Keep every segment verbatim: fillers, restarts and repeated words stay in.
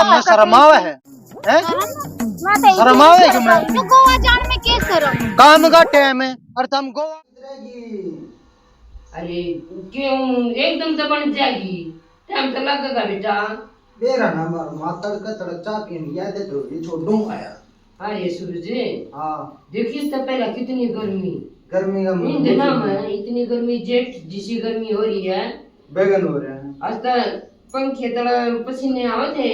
तन्ने शर्म आवे है? हैं? मैं तो शर्म आवे कि मैं? मैं गोवा जान में के शर्म? काम का टाइम है और तुम गोवा। अरे, क्यों? एकदम तो बन जाएगी, टाइम तो लगेगा बेटा। बेरा ना मार, मातड़ का तड़क चा के नहीं याद है तो ये छोड़ूंगा यार। हाँ, ये सूरज। हाँ। देखिए, इससे पहले कितनी गर्मी। गर्मी का इन दिनों में इतनी गर्मी, जेठ जिसी गर्मी हो रही है। बेगन हो रहा है। आज तो पंखे तले पसीने आवे थे।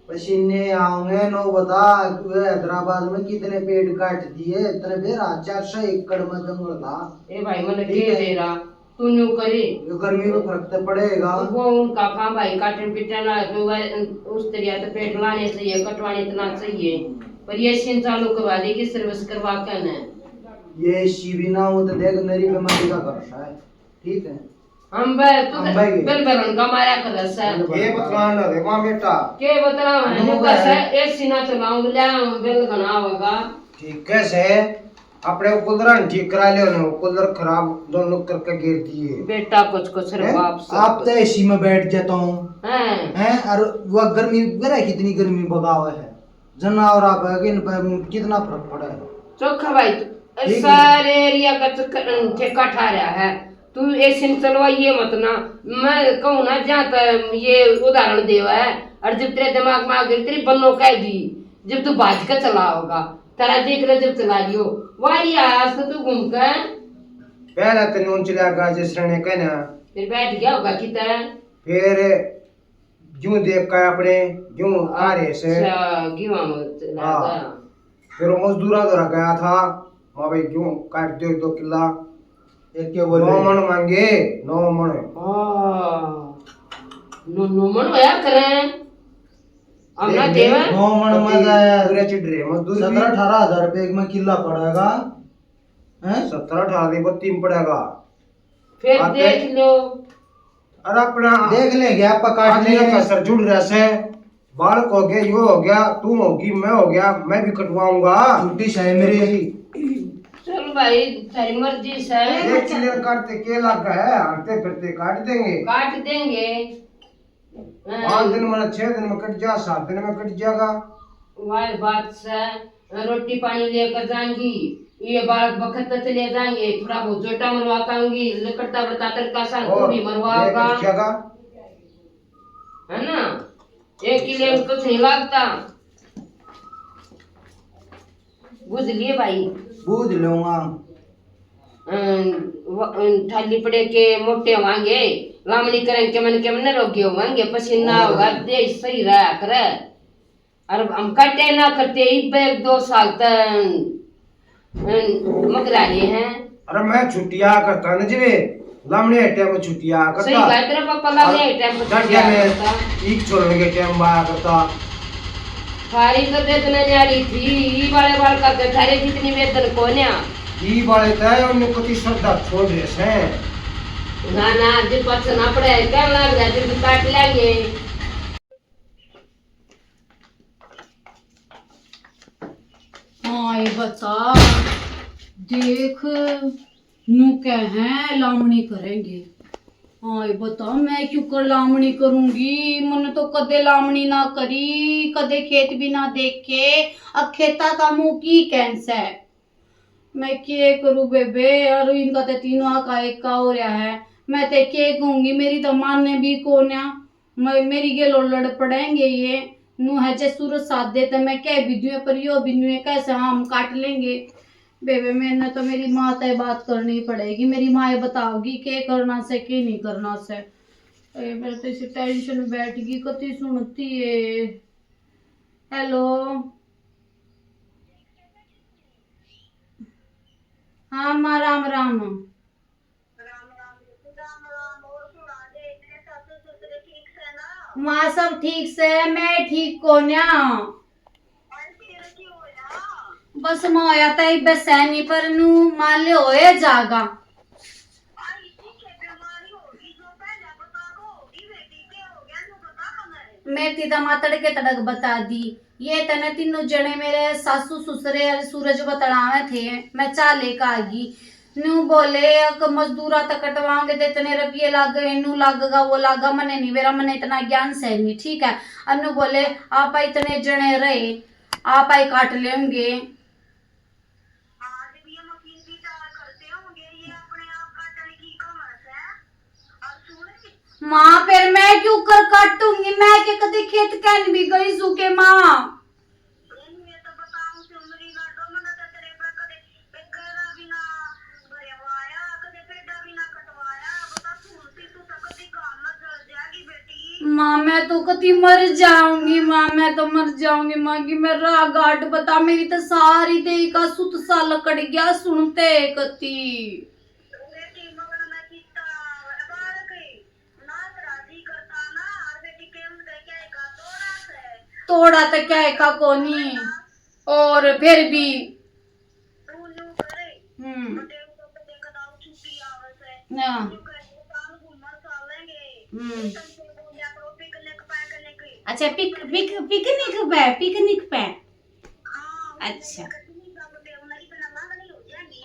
पसीने आऊंगे, नो बता, तू है हैदराबाद में कितने पेड़ काट दिए, इतने बेरा चार सौ एकड़ में जंगल था। ए भाई, मैंने ठीक के है। दे रहा। तू न्यू करे। ये गर्मी में फर्क तो पड़ेगा। वो उनका काम भाई, काटन पीटन ना, तो वह उस तरिया तो पेड़ लाने चाहिए, कटवाने तो ना चाहिए। पर ये सीन चालू करवा देगी, सर्विस करवा के ना। ये एसी भी ना हो तो देख, मेरी बीमारी का भरोसा है, ठीक है? हम बे, तू हम तो बे। बिल भरन का मारा कर रहा है। ये बतलान ना दे, माँ बेटा। के बतला, हम न्यू बे। कैसे एसी ना चलाऊं, ले, बिल घना होगा। ठीक है से। अपने वो कूलर ठीक करा लियो ना, वो कूलर खराब दोनों करके गिर दिए। बेटा कुछ कुछ रे हैं? बाप से। आप तो एसी में बैठ जाता हूँ। हैं? हैं? और वो गर्मी, बेरा कितनी गर्मी बगावे है। जनावर आप है कि इन पे कितना फर्क पड़ा है? चोखा भाई, तू ठीक है। सारे एरिया का चक्कर, ठेका ठा रहा है। तू एसी में चलवाइए मत ना। मैं कहूँ ना, जहाँ तक ये उदाहरण देवा है, और जब तेरे दिमाग में आ गई, तेरी बन्नो कहेगी, जब तू भाज के चला होगा। तेरा देख ले जब चला लियो, वारी आज तो तू घूम के। पहले तो नून चला गा जिस रणे कहना। फिर बैठ गया होगा कितना। फिर यूं देख के अपने यूं आ रहे से। अच्छा, गिवा में चला हाँ। गया। फिर वो मजदूरा तो गया था, माँ भाई क्यों काट दो एक दो किला। एक के बोले? नौ मण मांगे, नौ मण। हाँ। नौ, नौ मण होया करें। हम ना देख ले, देवे। नौ मण में तो यार पूरे चिढ़ रहे मजदूर भी। सत्रह अठारह हजार रुपए में किला पड़ेगा। हैं? सत्रह अठारह की बत्ती में पड़ेगा। फिर आते देख लो। अरे अपना देख लेंगे, आप काट आदमी लेंगे। का सर जुड़ रहा से, बालक हो गया, यो हो गया, तू होगी, मैं हो गया, मैं भी कटवाऊंगा। छुट्टी से है मेरी। चल भाई, तेरी मर्जी से। एक किले काटते के लग है, हटते फिरते काट देंगे। काट देंगे। हाँ। पाँच दिन में, छह दिन में कट जा, सात दिन में कट जाएगा। वाह बात से, रोटी पानी लेकर जाएंगी, ये बालक बखत तो चले जाएंगे, थोड़ा बहुत जोटा मरवा पाऊंगी, लकड़ता बड़ता तड़का सा तू और भी मरवाओगा। ये कट जाएगा। है ना? एक किले में कुछ नहीं लगता। बुझ लिए भाई? बुझ लूंगा। अम, व-, अम, थाली पड़े के मोटे होवांगे, लामणी करें के मन के मन रोगे होवांगे, पसीना और होगा, देश सही रहा करे। और हम कटे ना करते, इब्बे एक दो साल तक, अम, मगरा रहे हैं। अरे मैं छुट्टिया करता ना जिवे, लामणी हट्या में छुट्टिया करता। सही बात, तेरा पापा लामणी हट्या में छुट्टिया करता। एक छोड़ने के टाइम आया करता। थारी तो वेदना न्यारी थी, ई वाले बालका के थारे जितनी वेदन कोन्या। ई वाले तय उन्हें कति श्रद्धा छोड़ रहे से। ना, ना, जी पछ ना पड़े, क्या लाग रहा, जी काट लेंगे। हाँ, ये बता, देख, नू कह है, लामणी करेंगे। हाँ, ये बता, मैं क्यों कर लामणी करूंगी? मन्ने तो कदे लामणी ना करी, कदे खेत भी ना देखे। अब खेता का मुंह की कैंस है? मैं के करूँ बेबे, और इनका तो तीनों का एक का हो रहा है। मैं तो के कहूंगी, मेरी तो माने भी कोन्या। मैं, मेरी गेलो लड़ पड़ेंगे ये। नू है जे सूरज साथ दे तो मैं कह भी दूँ, पर यो भी नू है, कैसे हम काट लेंगे। बेबे, मैंने तो मेरी माँ तय बात करनी पड़ेगी। मेरी माँ ये बताओगी के करना से, के नहीं करना से। ए, मेरे तो इसी टेंशन बैठ गई, कती सुनती है। हेलो। हाँ माँ, राम राम। राम राम, राम राम। और सुना दे, तेरे सासू ससुर ठीक से ना? माँ, सब ठीक से, मैं ठीक कोन्या। अरे, तेरा क्यों होया? बस मैं होया तो इब्बे सै नहीं, पर नू माले होए जागा। आई ठीक है, बीमारी होगी, जो पहले बता दो, होगी बेटी, क्या हो गया, जो बता ना मेरे। मैं तीदा माँ तड़के तड़क बता दी। ये तने तीनों जने मेरे सासू ससुरे और सूरज बतलावे थे, मैं चाह लेकर आ गई। न्यू बोले, "अक मजदूरा तक कटवाओगे तो इतने रुपये लागे, न्यू लागेगा, वो लागा, मने नहीं बेरा, मने इतना ज्ञान से नहीं, ठीक है।" और न्यू बोले, "आप इतने जने रहे, आप ही काट लेंगे।" हाँ, जब ये मशीन की तार करते होंगे, ये अपने आप काटने की कमर से। और सुन, माँ, फिर मैं क्यों कर काटूंगी? मैं के कदे खेत कहन भी गई सू के माँ? ये तो बताऊं, सुन मेरी बात, मैंने तो तेरे पे कदे एक गैरा भी ना भरवाया, कदे पेड़ा भी ना कटवाया। बता, सुन सी, तू तो कदी घाम में जल जाएगी बेटी। माँ, मैं तो कदी मर जाऊंगी माँ, मैं तो मर जाऊंगी माँ, की मैं राह घाट बता, मेरी तो सारी देही का सुत सा लकड़ गया सुनते कती। बेटी मगन में कितना बार गई। नाच राजी करता ना, और बेटी केम दे क्या का तोड़ा से। तोड़ा तो क्या का कोनी। और फिर भी तू न्यू करे। हम्म। बटे को तो देख दाऊ छुट्टी आवे से। हाँ। न्यू करे, साल घूमन सालेंगे। हम्म। तुम तो बोलिया करो पिकनिक पे, पिकनिक। अच्छा, पिक-, पिक-, पिकनिक पे, पिकनिक पे। अच्छा।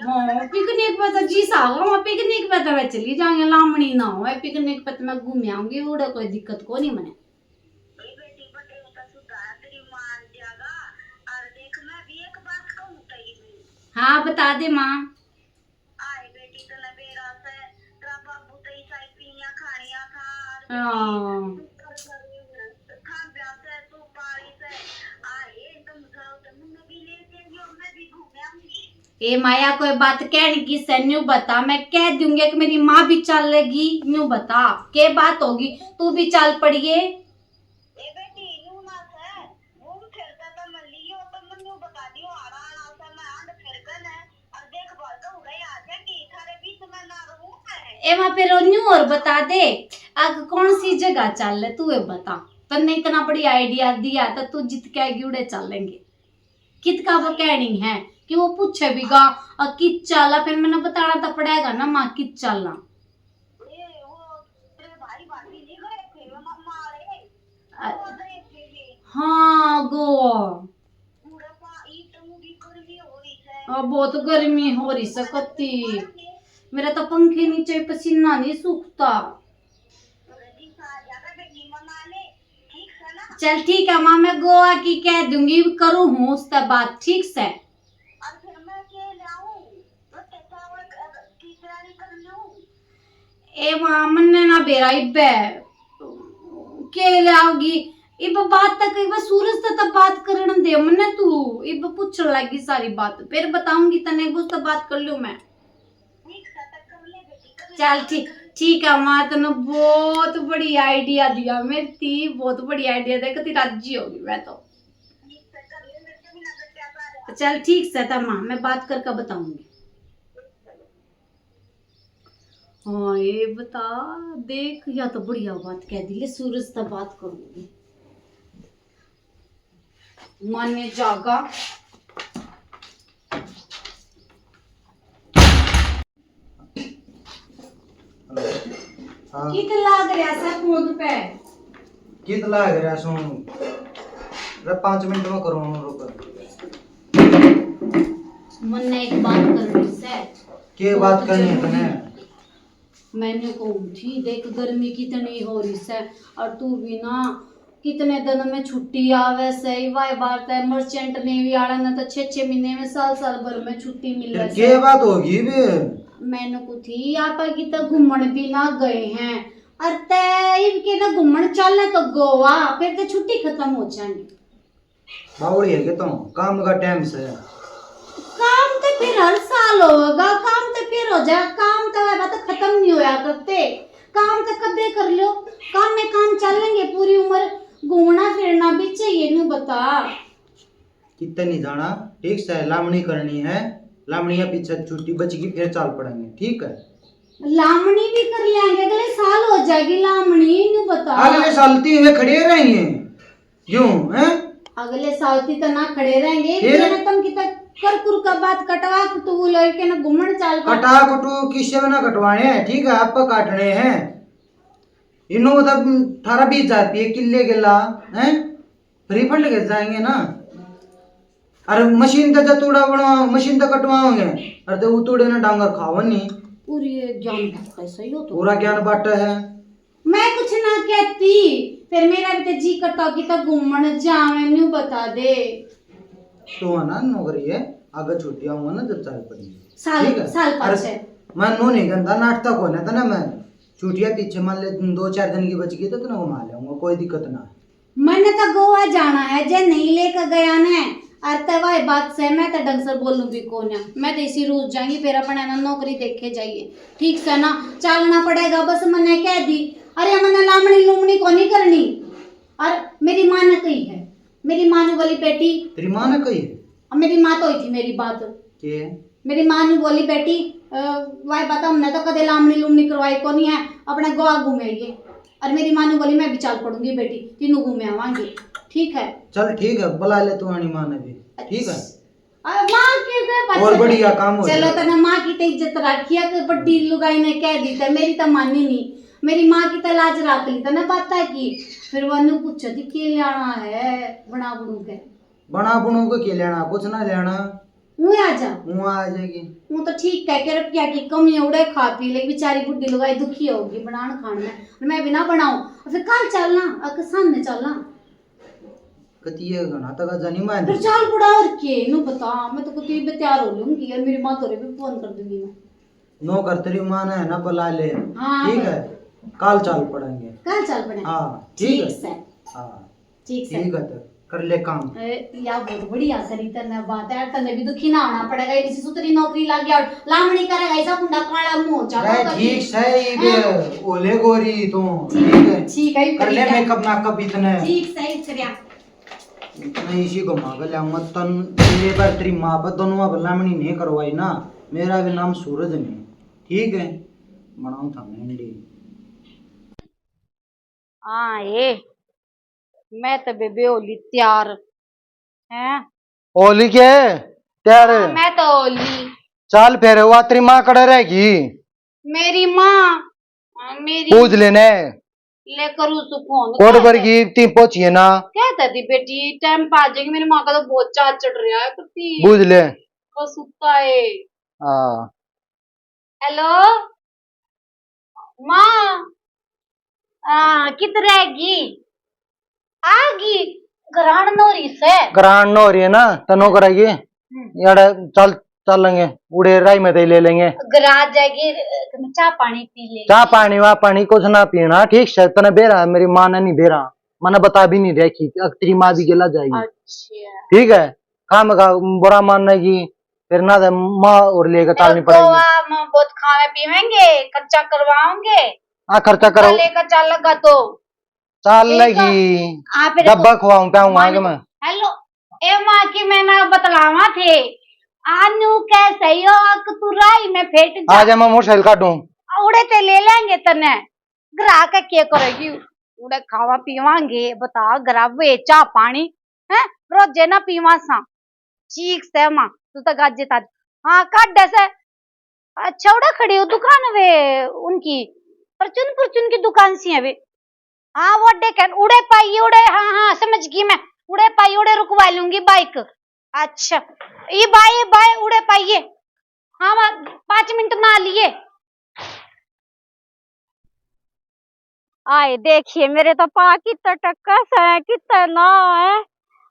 हाँ, पिकनिक पे तो जी साहब, हम पिकनिक पे तो मैं चली जाऊंगी, लामणी ना हो, पिकनिक पे तो मैं घूम आऊंगी, उड़े कोई दिक्कत को नहीं मने। ए बेटी, बटे तो सुधार तेरी मान जागा। और देख, मैं भी एक बात कहूं तेरी भी। हाँ, बता दे माँ। आए बेटी, तने बेरा से, तेरा बाबू तो इसाई पीनिया खानिया था, और बेटी, हाँ। तू कर कर खान ब्याह से, तू पाली से, आए, तुम जाओ तो मुन्ने भी ले चलियो, मैं भी घूम आऊंगी। ए माया, कोई बात कहने की से, न्यू बता, मैं कह दूंगी कि मेरी माँ भी चलेगी, न्यू बता, के बात होगी, तू भी चल पड़िए। ए बेटी, न्यू ना से, घूम फिर के तो मैं लियो, तो मैं न्यू बता दियो, आड़ा आड़ा से मैं आंध फिर के ने, और देख भाल के उड़े आ जाएगी, थारे बीच में ना रहूं मैं। ए माँ, फिर न्यू और बता दे, अक कौन सी जगह चल ले, तू ये बता, तन्ने इतना बढ़िया आइडिया दिया, तो तू जित के आएगी उड़े चलेंगे। कित का वो कहनी है कि वो पूछे भी गा, और कित चाला, फिर मैंने बताना तो पड़ेगा ना माँ, कित चाला। ए, वो तेरे भाई भाभी नहीं गए थे, वो मामा वाले? अ-, वो गए थे ये। हाँ, गोवा। पूरा पा-, ई तो भी गर्मी हो रही है। हाँ, बहुत गर्मी हो रही से कत्ती। मेरा तो पंखे नीचे पसीना नहीं सूखता। चल ठीक है माँ, मैं गोवा की कह दूंगी, करूँ हूँ उससे बात, ठीक से। ए माँ, मन्ने ना बेरा इब्बे के ले आओगी? इब बात तक, इब सूरज तक तो बात करण दे मन्ने तू। इब पूछण लागी सारी बात, फिर बताऊंगी तने, कुछ तो बात कर लूँ मैं। चल ठीक, ठीक है माँ, तने बहुत बढ़िया आइडिया दिया मेरी ती, बहुत बढ़िया आइडिया दिया, कती राजी होगी मैं तो। चल ठीक से, तब माँ मैं बात करके बताऊंगी। हाँ, ये बता देख, या तो बढ़िया बात कह दी, ले सूरज तक बात करूंगी। माने जागा। हाँ। कित लाग रहा सा फोन पे? कित लाग रहा सू? रे, पाँच मिनट में करूँ, रुक। मन्ने एक बात करनी से। के बात करनी है तने? मैंने कहूँ थी, देख गर्मी कितनी हो रही से, और तू भी ना कितने दिन में छुट्टी आवे से, वाई बात है, मर्चेंट नेवी वाला ने तो छह छह महीने में, साल साल भर में छुट्टी मिले से। के बात होगी बे? मैंने को थी, आप कितना घूमण भी ना गए हैं, और तै इब के ना घूमण चलना तो गोवा, फिर तो छुट्टी खत्म हो जाएगी। बावड़ी है के तू? काम का टाइम से। काम तो फिर हर साल होगा, काम तो फिर हो जाए, काम तो है, बात खत्म नहीं होया करते। काम तो कदे कर लो, काम में काम चलेंगे पूरी उम्र, घूमना फिरना भी चाहिए, न्यू बता। कितने नहीं जाना, ठीक से लामणी करनी है, लामणिया पीछे छुट्टी बचगी, फिर चाल पड़ेंगे, ठीक है? लामणी भी कर लेंगे, अगले साल हो जाएगी लामणी, न्यू बता। अगले साल तीन खड़े रहेंगे। यूं, हैं? अगले साल ती तो ना खड़े रहेंगे, फिर? इनके ना तुम कितना कर कुर का बात कटवा कुटू लड़के ना घूमण चाल पा। कटा कुटू किसे में ना कटवाने हैं, ठीक है, आप काटने हैं। इन्हों मतलब अठारह बीस हजार रुपये किले गेला, हैं? रिफंड कर जाएंगे ना। अरे मशीन ते जतूड़ा बनवा, मशीन ते कटवाओगे। अरे ते उतूड़े ना डांगर खावन नहीं। पूरी ज्ञान बात है, सही हो तो। पूरा ज्ञान बाटा है। मैं कुछ ना कहती, फिर मेरा भी तो जी करता कि तो घूमण जावे, न्यू बता दे। तो है ना नौकरी है, आगे छुट्टी आऊंगा ना जब चाल पड़ेगी। साल, ठीक है? साल अरे, पाछे। मैं नो नहीं कहता, नाटक होने था ना मैं। छुट्टियां पीछे मान ले दो चार दिन की बच गई तो तने घुमा ले आऊंगा, कोई दिक्कत ना है। मैंने तो गोवा जाना है, जे नहीं लेकर गया ने, अर ते वाई बात से मैं तो ढंग से बोलूं भी कोन्या। मैं तो इसी रूस जाऊंगी, फिर अपने ना नौकरी देखे जाइए, ठीक से ना? चालना पड़ेगा, बस मैंने कह दी। अरे मैंने लामणी लूमणी को नहीं करनी। और मेरी माँ ने कही है, मेरी माँ ने बोली, "बेटी।" तेरी माँ ने कही है? अब मेरी माँ तो हुई थी मेरी बात। के? मेरी माँ ने बोली, "बेटी, अ, वाई बात हमने तो कदे लामणी लूमणी करवाई कोनी है, अपने गोवा घूम आइए।" और मेरी माँ ने बोली, "मैं भी चाल पड़ूंगी बेटी, तीनों घूम आवांगे।" ठीक है। चल ठीक है, बुला ले तू आनी माँ ने भी, ठीक है? अ, माँ के तो और बढ़िया काम हो चलो जाएगा। तने माँ की तो इज्जत रखी है कि बड़ी लुगाई ने कह दी तो मेरी तो मानी नहीं। मेरी माँ की तो लाज रख ली तने बात की। फिर वो न्यू पूछे थी, "के लेना है बना बनू के?" बना बनू के के लेना, कुछ ना लेना। ऊँ आ जा। ऊँ आ जाएगी। ऊँ तो ठीक कह के रुपया की कमी है, उड़े खा पी ले, बेचारी बुढ़ी लुगाई दुखी होगी बनान खान में, और मैं भी ना बनाऊं। और फिर कल चलना, अक सामने चलना। कतिये घना तक जानी मैं। फिर चाल पड़ा और के, नू बता, मैं तो कुछ भी तैयार हो लूंगी यार, मेरी माँ तो रे भी फोन कर दूंगी मैं। नो कर, तेरी माँ ने है ना बुला ले। हाँ, ठीक है, कल चाल पड़ेंगे। कल चाल पड़ेंगे। हाँ, ठीक है। ठीक से। हाँ। ठीक से। ठीक है, तो कर ले काम। ए, या बहुत बढ़िया करी तन्ने बात है, तन्ने भी दुखी ना होना पड़ेगा, किसी सुथरी नौकरी लग गया और लामणी करेगा, ऐसा कुंडा काला मुंह हो जाएगा अरे, कभी। ठीक सही बे, हैं? ओले गोरी तू, ठीक है? ठीक है, कर ले करी मेकअप नाकअप इतने। ठीक सही, चलिया। इतने इसी घुमा के ले आऊंगा तन, तेरे पर तेरी माँ पर दोनों अब लामणी नहीं करवाई ना, मेरा भी नाम सूरज नहीं, ठीक है? बनाऊं था मेहंदी। हाँ, ए, मैं तो बेबे होली तैयार, हैं? होली के? तैयार? हाँ, मैं तो होली। चाल फिर, वा तेरी माँ कड़े रहेगी? मेरी माँ, हाँ, मेरी पूछ लेने। लेकर उस फोन कोड कर पर दे। की ती पहुंचिए ना। कहता थी, "बेटी, टाइम पा जाएगी।" मेरी माँ का तो बहुत चार्ज चढ़ रहा है, कुत्ती। बुझ ले। वो सुता है। हाँ। हेलो, माँ। हाँ, किधर रहेगी? आगी। ग्रांड नोरी से। ग्रांड नोरी है ना, तनो करेगी। हम्म। यार, चल, चलेंगे, उड़े राई में तो ही ले लेंगे। ग्राज जाएगी, अ, चाय पानी पी ले। चाय पानी, वा पानी कुछ ना पीना, ठीक से? तने बेरा, मेरी माँ ने नहीं बेरा, मैंने बता भी नहीं रखी, तेरी माँ भी गिला जाएगी। अच्छा। ठीक है, काम का बुरा मानेगी, फिर ना तो माँ और लेकर चलनी पड़ेगी। गोवा में बहुत खावे पीवेंगे, खर्चा करवाओगे। हाँ, खर्चा करो। लेकर चल लगा तो। चाल लेगी। आप डब्बा खवाऊं, प्याऊं आगे मैं। हेलो, ए माँ की मैं ना बतलावा थे। आनू कह सही हो, अक तू राई में फेट जा। आ जा, मैं मोटरसाइकिल काटूं। उड़े ते ले लेंगे तने। ग्राहक के करेगी? उड़े खावा पीवांगे, बता, ग्रावे चाय पानी, हैं? रोजे ना पीवा सा। ठीक से माँ, तू तो गाजे ताज। हाँ, काट दे से। अच्छा, उड़ा खड़ी हो दुकान वे उनकी, परचून, परचून की दुकान सी है वे। हाँ, वो अड्डे कह, उड़े पाइए, उड़े, हाँ, हाँ, समझ गई मैं, उड़े पाइए, उड़े रुकवा लूंगी बाइक। अच्छा, ये बाय, ये बाय, उड़े पाइए। हाँ, वहाँ पाँच मिनट ना लिए। आए देखिए, मेरे तो पा कितना टक्का से, कितना ना है।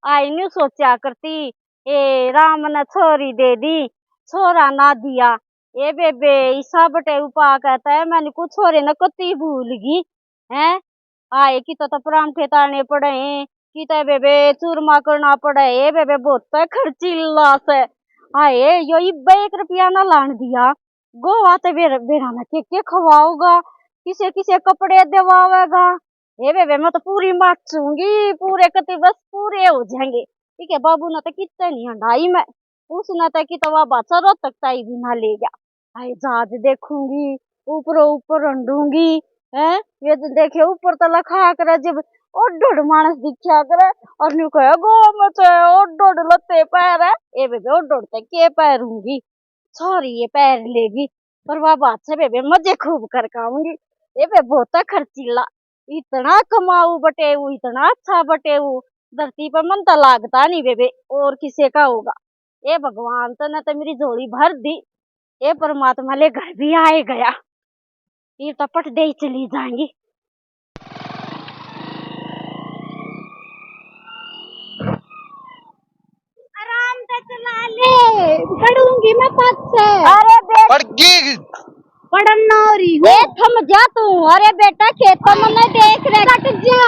आई न्यू सोचा करती, ए राम ने छोरी दे दी, छोरा ना दिया। ए बेबे, ईसा बटे उपा कहता है, मैंने कुछ छोरे ने कती भूल गई। हैं? आए, कितो तो परांठे तालने पड़े हैं, कितो बेबे चूरमा करना पड़े है, बेबे बहुत तो खर्चीला से। आए, यो इब्बे एक रुपया ना लान दिया। गोवा ते बेर-, बेरा में के, के खवाओगा, किसे, किसे कपड़े दिवावेगा। हे बेबे, मैं तो पूरी माचूंगी, पूरे कति बस पूरे हो जाएंगे। ठीक है, बाबू ने तो कितने नहीं हंडाई मैं, उसने तो कितवा बाचा रोहतक ताई भी ना ले गया। हाय, जहाज देखूंगी, ऊपरों ऊपर रंडूंगी, हैं? ये तो देखे ऊपर तो लखा करे, जब ओड ओड मानस दिखा करे, और न्यू कहे, "गो मचे ओड ओड लत्ते पैर है।" ए बेबे, ओड ओड ते के पैरूंगी, सॉरी, ये पैर लेगी, पर वह बात से बेबे मजे खूब कर खाऊंगी। ए बे, बहुत खर्चीला, इतना कमाऊ बटेऊ, इतना अच्छा बटेऊ, धरती पर मन तो लागता नहीं बेबे, और किसे का होगा। ए भगवान, तने तो मेरी झोली भर दी। ए परमात्मा, ले घर भी आए गया। ये तो पट दे ही चली जाएंगी। आराम से चला ले, पड़ूंगी मैं पाछे। अरे बेटा, पड़ गई। पड़न ना हो रही हूँ। ए, थम जा तू। अरे बेटा, खेतों में मैं देख रहा। कट जा।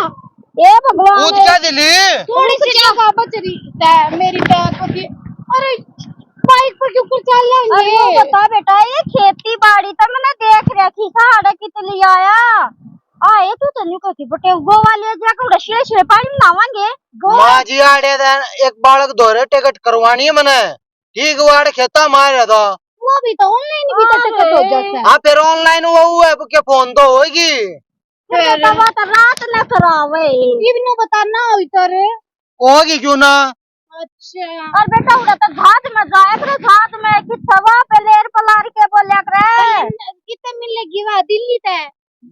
ए भगवान। कूद क्या दिली? थोड़ी सी जगह बच रही है मेरी पैर को दी। अरे, बाइक पर क्यों कर चल लेंगे? अरे, वो बता बेटा, ये खेती बाड़ी तो मैंने देख रखी, साढ़े कितनी आया। आए तू तो न्यू कहती, बटे गोवा ले जा, कौड़ा शिले शिले पानी में नहावांगे। गोवा? माँ जी, आड़े दे एक बालक धोरे टिकट करवानी है मने। ठीक, वो आड़े खेता मार रहा था। वो भी तो ऑनलाइन भी तो टिकट हो जाता है। हाँ, फिर ऑनलाइन वो हुआ है, क्या फोन तो होगी। फिर फिर? दवा तो रात न करावे। इब न्यू बता ना होई तो रे। होगी क्यों ना? अच्छा। और बेटा, उड़ा तो जहाज में जाया करे, जहाज में किथे वहाँ पे लेर पलार के बोलिया करे। कितने मिलेगी वहाँ दिल्ली ते?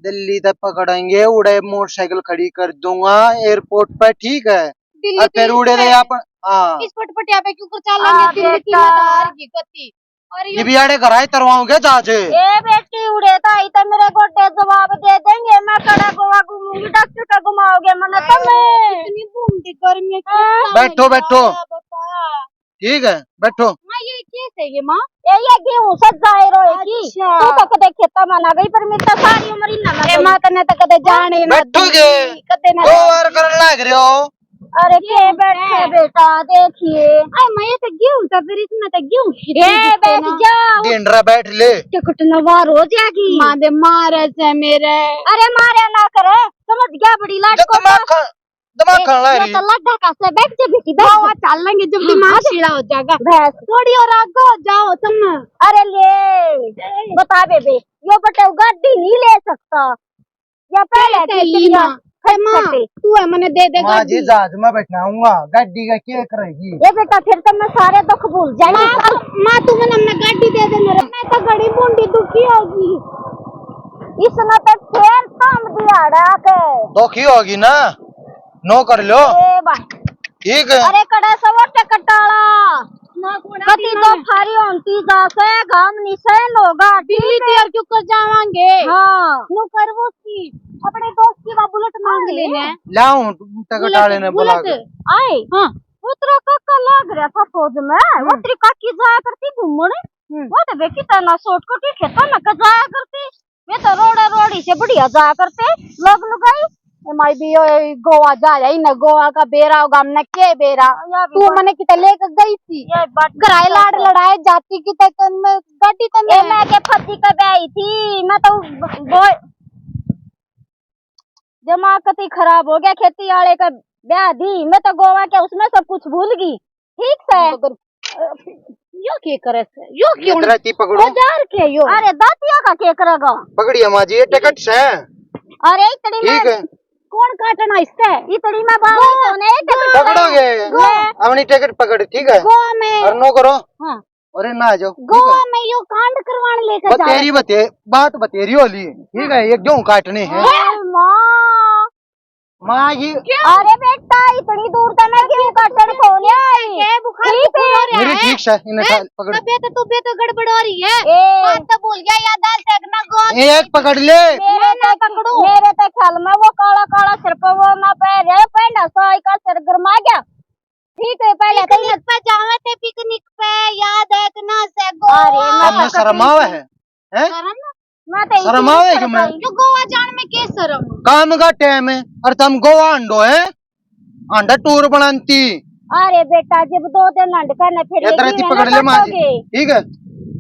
दिल्ली तक पकड़ेंगे, उड़े मोटरसाइकिल खड़ी कर दूंगा एयरपोर्ट पे, ठीक है? दिल्ली और फिर उड़े थे अपन, हाँ। इस पटपटिया पे क्यों कर चलेंगे? हाँ, दिल्ली की बेटा। मैं तो हार गई गति। और ये ये भी आड़े घर आए तरवाओगे जहाज? ए बेटी, उड़े तो आई तो मेरे गोडे जवाब दे देंगे। मैं कड़ा गोवा घूमूंगी, डॉक्टर का घुमाओगे मने तुम। कितनी घूमती गर्मी है, हाँ। कितना बैठो, बैठो। बता। ठीक है, बैठो। माँ, ये क्या है ये, माँ? ए, ये गेहूं से जाए रोए की। अच्छा। तू तो कदे खेता में ना गई, पर मेरी तो सारी उम्र ही ना ए, माँ, तने तो कदे जाने ना बैठोगे? दी, कदे ना दो जाने बार दी। करन लाग रहे हो। अरे, ये के बैठे है। बेटा, देखिए। अरे, माँ, ये तो गेहूं था, फिर इसमें तो गेहूं की ये खेती बैठ ना। जाओ। ढींडरा बैठ ले। टिकट ना बाहर हो जाएगी। माँ दे मारे से मेरे। अरे, मारे ना करे, समझ गया, बड़ी लाट जो को दिमाग खा-, दिमाग ए, खान लाग ये रही। तो लड्ढा का से बैठ के बेटी, बैठ। हाँ, चल लेंगे जब हाँ, दिमाग आ जा। शीला हो जाएगा। बस। थोड़ी और आगे हो जाओ तुम। अरे ले, बता बेबे, यो बटे गाड़ी नहीं ले सकता। या पहले पहले की ही दुनिया माँ। खट माँ, खटे। तू है, मने दे दे माँ जी, गाड़ी। जहाज में बैठाऊंगा, गाड़ी का क्या करेगी? ये बेटा, फिर तो मैं सारे दुख भूल जाऊंगी। माँ, माँ, तू मने, मने गाड़ी दे दे मेरे, मैं तो घड़ी बूंदी दुखी होगी। इसने तो फिर काम दिहाड़ा के। दुखी होगी ना? नो कर लो। ए भाई। ठीक है। अरे कड़े से वो टिकट आला। ना कोना कति दिन तो में। थारी होंती जा से, घाम निशान होगा, दिल्ली ठीक है? तैयार क्यों कर जावांगे? हाँ। नो कर वो सी, अपने दोस्त की वा बुलेट मांग अरे। लेने। लाऊं, टिकट बुलेट, आले ने बुला बुलेट। के। आए। हाँ। वो तेरा काका लाग रहा था फौज में, हम्म। वो तेरी काकी जाया करती घूमने। हम्म। वो तो बेटी तना शॉर्टकट ही खेता में का जाया करती। वे तो रोड़ा रोड़ी से बढ़िया जाया करते लोग लुगाई। ए माई भी, ओए, गोवा जा रही ना, गोवा का बेरा होगा, हमने के बेरा। या भी तू बात मने किते लेके गई थी? ये बात घराए लाड़ सच है। लड़ाए जाती किते कन में, गाड़ी तन ए, में। मैं के फंसी के ब्याही थी, मैं तो ब-, बोल, दिमाग कती खराब हो गया, खेती वाले का ब्याह दी, मैं तो गोवा के उसमें सब कुछ भूल गई। ठीक से। मगर यो के करे से? यो ये क्यों? दराती पकड़ो। औजार के यो? अरे दातिया का के करेगा? पकड़िए माँ जी, ये टिकट से। अरे इतनी ठीक में है। कौन काटना इससे? इतनी में बाल वो कौन है? टिकट वो पकड़ोगे? वो अपनी टिकट पकड़, ठीक है? गोवा में। और नो करो। हाँ। अरे ना जाओ, ठीक है? गोवा में यो कांड करवाने लेकर जा बतेरी रहे। बते-, बात बतेरी होली, ठीक है? ये गेहूं काटने हैं। ए माँ। माँ ये क्या? अरे बेटा, इतनी दूर तो मैं गेहूं काटने को नहीं आई। क्या बुखार ठीक है। मेरी ठीक से, इन्हें हैं? खा, पकड़। तबीयत, तबीयत गड़बड़ हो रही है। ए। बात तो भूल गया, याद आ, देखना गोद। एक पकड़ ले। मेरे ना तो, पकड़ू। मेरे तो ख्याल में वो काला काला सिर पे वो ना पहन रहे, पहन साई का सिर गरमा गया। ठीक है, पहले तो पिकनिक पे जावे थे, पिकनिक पे, याद है इतना से गोवा। अरे, मैं हमने तो शर्म आवे है, हैं? शर्म? मैं तो शर्म आवे कि मैं? क्यों गोवा जान में क्या शर्म? काम का टाइम है और तुम गोवा हंडो है, हंडा टूर बनाती। अरे बेटा, जब दो दिन हंड करने फिर ये ये दराती भी पकड़ ना ले माँ जी, काटोगे। ठीक है?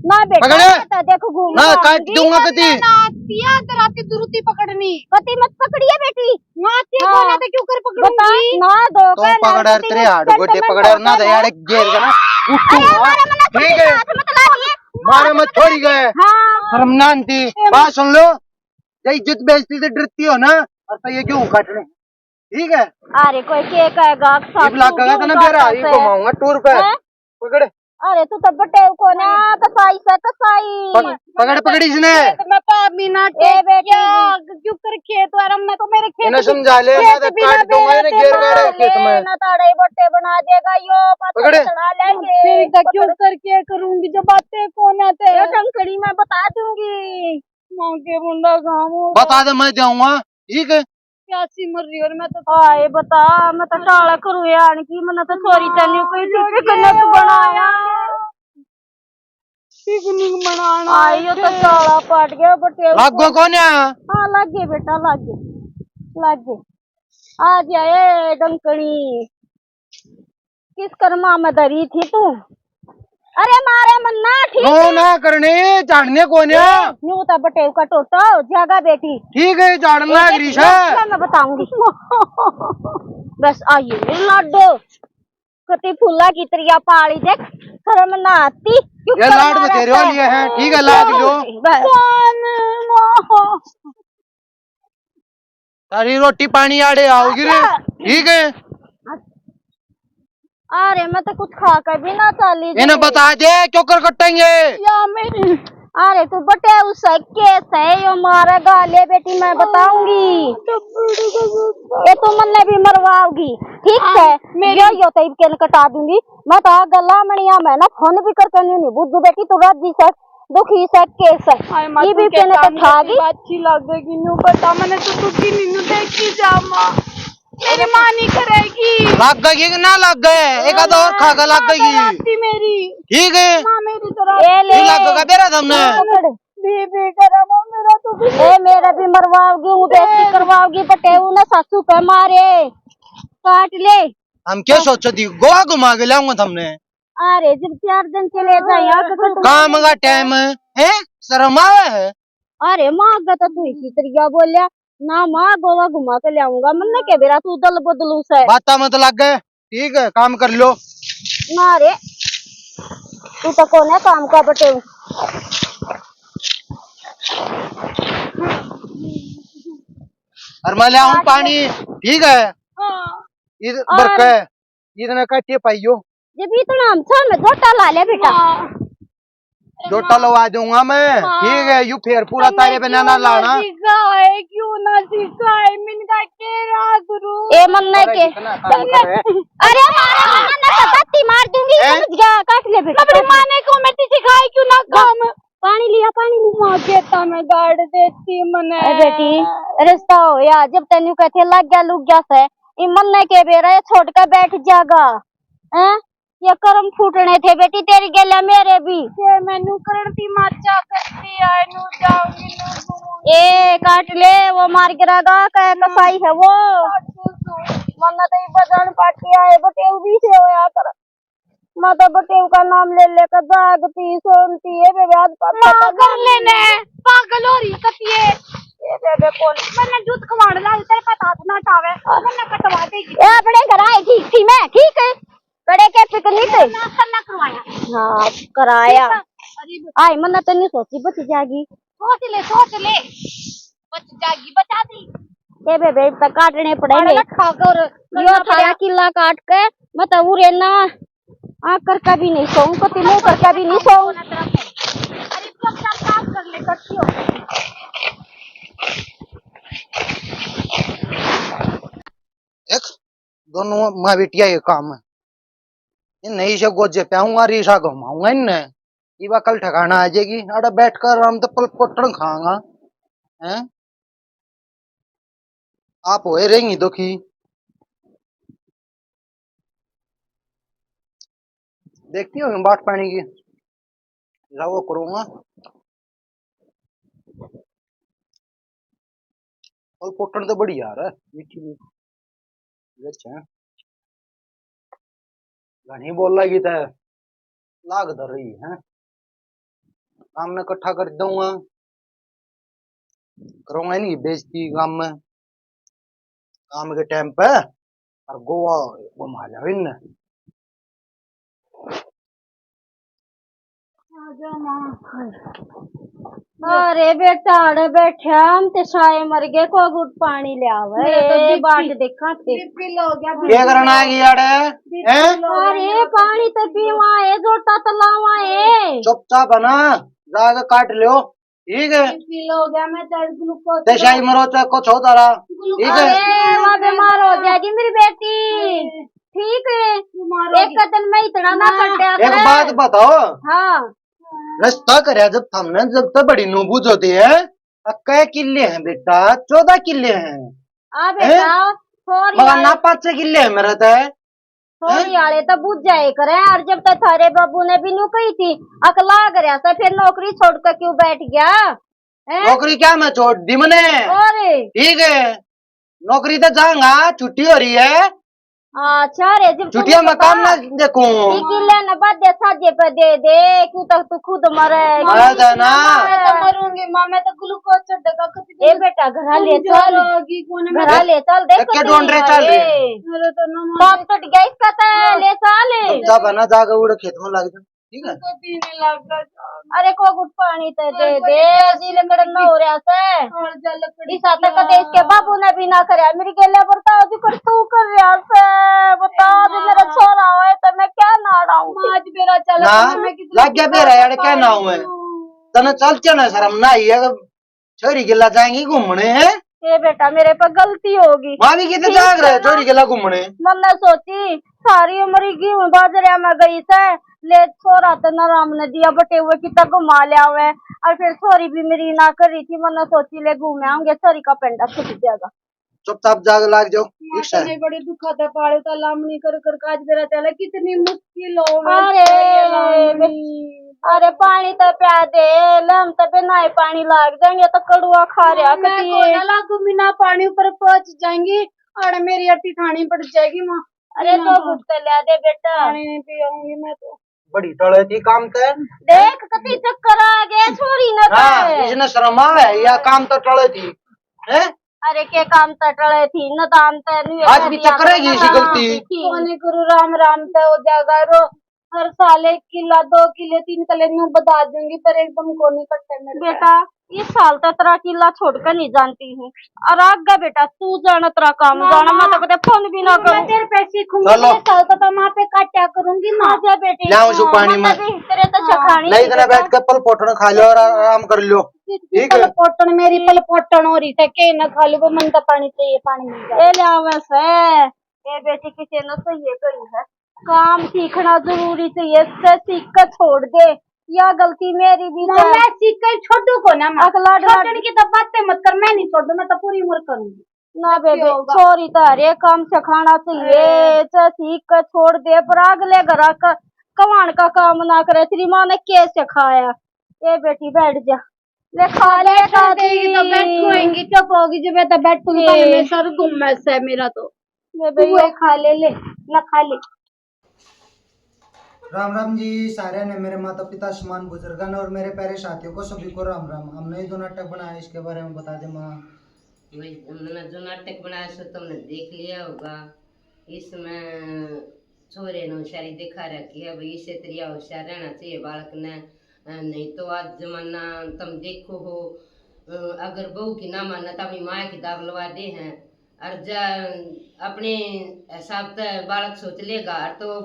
ना बेटा, पकड़। मैं तो देखो घूम ना, काट दूंगा कती। ना, पिया दराती दुरुती पकड़नी। कती मत पकड़िए बेटी। माँ, ते हाँ। बोला तो क्यों कर बता, पकड़ूंगी? ना दो तो कहना पकड़, तो तेरे तीन हाथ गोडे पकड़, ना तो यार गेर के ना उठूंगा। अरे, मारे मत ठीक है? हाथ मत लाइए। मारे मत, छोड़ी गए। हाँ। शर्म ना आंदी। ए, बात सुन लो, ये इज्जत बेइज्जती से डरती हो ना, और तो ये गेहूं काटने, ठीक है? अरे, कोई के कहेगा, इब लग गया था ना, फिर आई घुमाऊंगा टूर पे। हैं? पकड़। अरे तू तो बटेव को ना, कसाई से कसाई। पक-, पकड़, पकड़ इसने। खेत में पाप भी ना ए बेटी। टेकिया, क्यों कर खेत और हमने तो मेरे खेत इन्हें भी, समझा ले, खेत मैं तो भी ना काट दूंगा इन्हें, बेरा घेर गाड़े तेरा खेत में। ना ताड़े बट्टे बना देगा यो, पकड़। पकड़। चढ़ा लेंगे। फिर तो क्यों पकड़। करके करूंगी जब बातें कौन है तेरे? ये टंकड़ी मैं बता दूंगी। मांगे मुंडा घाम होगा। बता दे, मैं जाऊंगा, ठीक है? प्यासी मर रही और मैं तो। आए बता, मैं तो टाला करूँ यार की, मैंने तो छोरी तैने कोई टिकट बनाया। पिकनिक मनाना आई, यो तो आए थे। टाला पाट गया, बटेव लागो को। कौन है? हाँ, लागे बेटा, लागे, लागे। आ जाए डंकनी। किस कर्मा में धरी थी तू? अरे मारे मन्ना, ठीक नो है? ना करने, झाड़ने को ना। ए, न्यू तो बटेव का टोटो, जागा बेटी। ठीक है, झाड़न लाग रही है। मैं बताऊंगी। बस आइए, मेरे लाडो। कति फूला की तरिया पाली देख, शर्म ना आती। क्यों ये लाड शर्मा बतेरे रहता वाली है, ठीक है, लाग लो। बस। तारी रोटी पानी आड़े आओगी रे, अच्छा। ठीक है? अरे, मैं तो कुछ खा कर भी ना चाली इन्हें जी। बता दे, क्यों कर कटेंगे? या मेरी। अरे, तू बटेव सके सही, यो मारेगा, ले बेटी, मैं बताऊंगी। ये तू मन्ने भी मरवाओगी, ठीक हाँ, है? मेरी यो, यो तो इबके ने कटा दूंगी। मैं तो गला मणिया में ना फोन भी करके नहीं, नहीं बुझू बेटी, तू राजी सक। दुखी से केस। हाय माँ, ये तू भी के पहले तो काम था करती भी। अच्छी लगेगी, न्यू बता, मैंने तो दुखी नहीं, न्यू देखी जा माँ। मेरी माँ नहीं करेगी। लग गई कि ना लग गए? एक आध और खा के लग माँ गई। डराती मेरी। ठीक है। माँ मेरी तरह। ए ले। ये लग गया बेरा तुमने। माँ पकड़। बीबी डराओ मेरा तो भी। ए मेरा भी मरवाओगी, हूँ बेइज्जती करवाओगी, पटेऊ ना सासू पे मारे। काट ले। हम क्या सोचो थी, गोवा घुमा के लाऊंगा तुमने। अरे, जब चार दिन चले जाए, आके कटवा काम का टाइम है, शर्म आवे है। अरे, माँ का तो तू इसी तरिया बोलिया ना, माँ गोवा घुमा के ले आऊंगा। मन्ने के बेरा तू दल बदलू से। बाता मत लग गए, ठीक है, काम कर लो। ना रे, तू तो कौन है काम का बटेऊ? और मैं ले आऊं पानी, ठीक है? हाँ। इधर और भर के। इतने काटिए पाइयो। जब इतना हम सब में जोटा ला ले बेटा। हाँ। जोटा लवा दूंगा मैं। हाँ। ठीक है, यू फेर पूरा तारे पे ना लाना। सीखा है, क्यों ना सीखा है, मिनका के रात रू। ए मन्ने के। अरे मारा, मन्ने तो बत्ती मार दूंगी, हैं? समझ गया, काट ले बेटा, अपनी माँ ने को मिट्टी सिखाई क्यों ना काम। पानी लिया, पानी लिया। माँ खेता में गाड़ देती मने। ए बेटी, रिश्ता हो या, जब तैनू कहते लग गया, लुग गया से, ई मन्ने के बेरा ये छोड़ के बैठ जागा, हैं? ये कर्म फूटने थे बेटी तेरी गेल्या मेरे भी। ये मैनू करण ती माचा करती आए, नू जाऊंगी, नू घूमूंगी। ए, काट ले, वो मार गिरागा, कह कसाई है वो। मन्ने तो ई बदन पाटी आए, बटेऊ भी से होया कर। मैं तो बटेऊ का नाम ले लेकर जागती, सोनती है, बेबे आज पापा माँ का कर नाम लेने, पागल हो रही कतिए। ये बेबे कौन? मैंने जूत कमाड़ ला, तेरे पे हाथ ना टावे, मैंने कटवा देगी। ए, अपने घर आई थी, थी मैं, ठीक है? कड़े के पिकनिक। ये ना करना करवाया। हाँ, कराया। ठीक है? अरे आई, मन्ने तो नहीं सोची बच जाएगी। सोच ले, सोच ले। बच जाएगी, बचा दी। ए बेबे, इब तक काटने पड़ेंगे। अरे खा कर यो करना थारा पड़ा। किला काट के मैं तो उरे ना आ करके भी नहीं सोऊं, तो तिलो करके भी नहीं सोऊं। अरे चुपचाप काम कर ले, करती हो। देख, दोनों माँ बेटिया ये काम है। ये नहीं से गोजे पे आऊंगा, रीसा घुमाऊंगा इनने। इब अकल ठिकाना आ जाएगी। अरे बैठ कर आराम तो पल पोटन खाऊंगा। हैं? आप होए रहेंगी दुखी। देखती हो बाट पानी की, लाओ करूंगा। और पोटन तो बड़ी यार है, मीठी मीठी। अच्छा, घणी बोल लगी तो लाग धर रही है। काम ने इकट्ठा कर दूंगा, करूंगा इनकी बेइज्जती काम में, काम के टाइम पे। और गोवा घुमा जाओ इनने। आजा माँ। अरे बेटा, अरे बैठा, हम ते साए मर गए, को गुट पानी ले आवे। मेरा तो ए, बीपी, बाट देखा थे। बीपी लो हो गया, क्या करना है कि आड़े? हैं? अरे पानी तो पीवा है, जोटा तो लावा है। चुपचाप है ना, जाके काट लो, ठीक है? बीपी लो हो गया, मैं तो ग्लूकोज ते शाही मरो चाहे कुछ हो तारा, ठीक है? अरे, वहाँ बीमार हो जाएगी मेरी बेटी, ठीक है? एक दिन में इतना ना कटे। एक बात बताओ। हाँ। नस्ता करया जब थमने, जब तो बड़ी नू बूझो थे, अ, कै किले हैं बेटा? चौदह किले हैं। आ बेटा, हैं? छोरी मगर ना आले, पाँच छह किले हैं मेरे ते। छोरी आले तो बूझ जाए करे, और जब तो थारे बाबू ने भी नू कही थी, अकला करया से फिर नौकरी छोड़ के क्यों बैठ गया? हैं? नौकरी क्या मैं छोड़ दी मने? और? ठीक है, नौकरी तो जाऊंगा, छुट्टी हो रही है। अच्छा रे, जब छुट्टियां में काम ना देखूं। किले न बादे साजे पे दे दे, क्यों तक तू खुद मरे? मर जाना। मैं तो मरूंगी माँ, मैं तो ग्लूकोज चढ़ेगा कति ए बेटा, घरा ले चल, घरा ले चल, देख के ढूंढ रहे, चल रे। मेरे तो ना बाप कट गया इसका, तो ले चल। जा बना, जाके उड़े खेत में लग जा। ठीक है। अरे को गुट पानी ते दे दे, जी लकड़ न हो रहा से। इसा तक कदे इसके बाबू ने भी ना करया, मेरी गेले बरता जी कर तू कर रहा से। बता दे, मेरा छोरा होए तो मैं क्या नाड़ाऊं? आज मेरा चल ना, लग गया बेरा यार, क्या ना हुए? तने चल के ना शर्म ना आई है। छोरी गेला जाएंगी घूमने, हैं? ए बेटा, मेरे पे गलती होगी। मामी कितने जाग रहे छोरी गेला घूमने? मन्ने सोची, सारी उम्र ही गेहूं बाजरिया में गई से, ले छोरा तो न राम ने दिया, बटे हुए कितना घुमा लिया हुआ है। और फिर छोरी भी मेरी ना कर रही थी, मन्ने सोची ले घूम आऊंगे, छोरी का पेंडा छूट जाएगा। चुपचाप जाग लाग जाओ, रिक्शा है। बड़े दुखा था पाले तो लामनी कर कर काज बेरा चला, कितनी मुश्किल हो गई। अरे, अरे पानी तो प्या दे, ले हम तो बिना ही पानी लाग जाएंगे, तो कड़ुआ खा रहा मैं कती। कोना लागू बिना पानी ऊपर पहुंच जाएंगी और मेरी अट्टी ठाणी पड़ जाएगी माँ। अरे तो घुट तो ले दे बेटा। पानी नहीं पियाऊंगी मैं तो। बड़ी टले थी काम ते। देख कती चक्कर आ गए छोरी ने। हाँ, इसने शर्म आवे, या काम तो टले थी, हैं? अरे के काम तो टले थी, न दान ते नहीं आज भी चक्कर है इसी गलती। कोनी गुरु राम राम ते हो जाएगा रो। हर साल एक किला, दो किले, तीन किले न्यू बता दूंगी, पर एकदम कोनी कटे मेरे बेटा। इस साल तो तेरा किला छोड़ कर नहीं जानती हूँ। और आगे बेटा तू जाना, तेरा काम जाना, मैं तो कदे फोन भी ना करूँ। तेरे पे सीखूंगी, इस साल तो मैं पे काटा करूंगी माँ। आजा बेटी, लाओ जो पानी में। तेरे तो चखानी नहीं, इतना बैठ के पल पोटन खा लो और आराम कर लो। ठीक है। पल पोटन, मेरी पल पोटन हो रही है, के ना खा लो, वो मन तो पानी चाहिए, पानी मिल जाए। ए ले आवे से। ए बेटी, किसी ने सही कही है, काम सीखना जरूरी चाहिए, से सीख के छोड़ दे। या गलती मेरी भी तो मैं सीख के छोड़ू को ना माँ। अगला छोड़ने की तो बातें मत कर, मैं नहीं छोड़ दूँ, मैं तो पूरी उम्र करूंगी। ना बेबे, छोरी तो हर एक काम सिखाना चाहिए, से सीख के छोड़ दे, पर अगले घर का कमाण का काम ना करे। तेरी माँ ने के सिखाया? ए बेटी, बैठ जा, ले खा ले। बैठेगी तो बैठूंगी, चुप होगी जब तो बैठूंगी, पहले मैं सर घूमे से मेरा तो। ले तू भाई, ये खा ले, ले, ना खा ले। राम राम जी सारे ने, मेरे माता पिता समान बुजुर्गन और मेरे प्यारे साथियों को सभी को राम राम। हमने जो नाटक बनाया इसके बारे में बता दे माँ। भाई, हमने जो नाटक बनाया सो तुमने देख लिया होगा। इसमें छोरे ने होशियारी दिखा रखी है भाई, इसे तरिया होशियार रहना चाहिए बालक ने। अ, नहीं तो आज जमाना तुम देखो हो, अ, अगर बहू की ना माने तो अपनी माँ की दाब लवा दे हैं। और जा अपने हिसाब से बालक सोच लेगा तो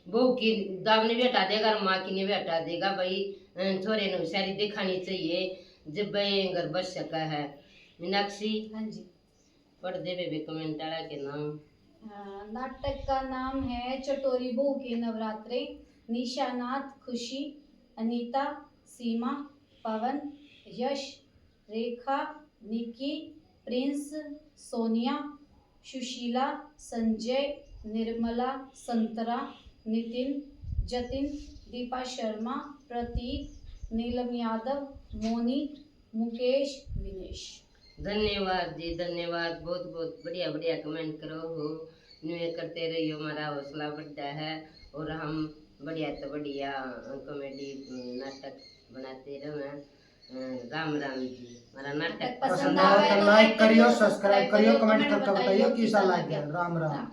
बहू की दाब नहीं बेटा देगा और माँ की नहीं बेटा देगा। भाई, अ, छोरे ने होशियारी दिखानी चाहिए, जब भाई घर बस सका है। मीनाक्षी। हाँ जी। पढ़ दे बेबे कमेंट वाला के नाम। हाँ, नाटक का नाम है चटोरी बहू के नवरात्रे। निशानाथ, खुशी, अनीता, सीमा, पवन, यश, रेखा, निकी, प्रिंस, सोनिया, सुशीला, संजय, निर्मला, संतरा, नितिन, जतिन, दीपा शर्मा, प्रतीक, नीलम यादव, मोनी, मुकेश, विनेश। धन्यवाद जी, धन्यवाद। बहुत बहुत बढ़िया बढ़िया कमेंट करो हो, न्यू ये करते रहियो, हमारा हौसला बढ़ता है और हम बढ़िया तो बढ़िया कॉमेडी नाटक बनाते रहें। अ, राम राम जी। हमारा नाटक पसंद आवे तो लाइक करियो, सब्सक्राइब करियो, कमेंट करके बताइयो किसा लग गया। राम राम।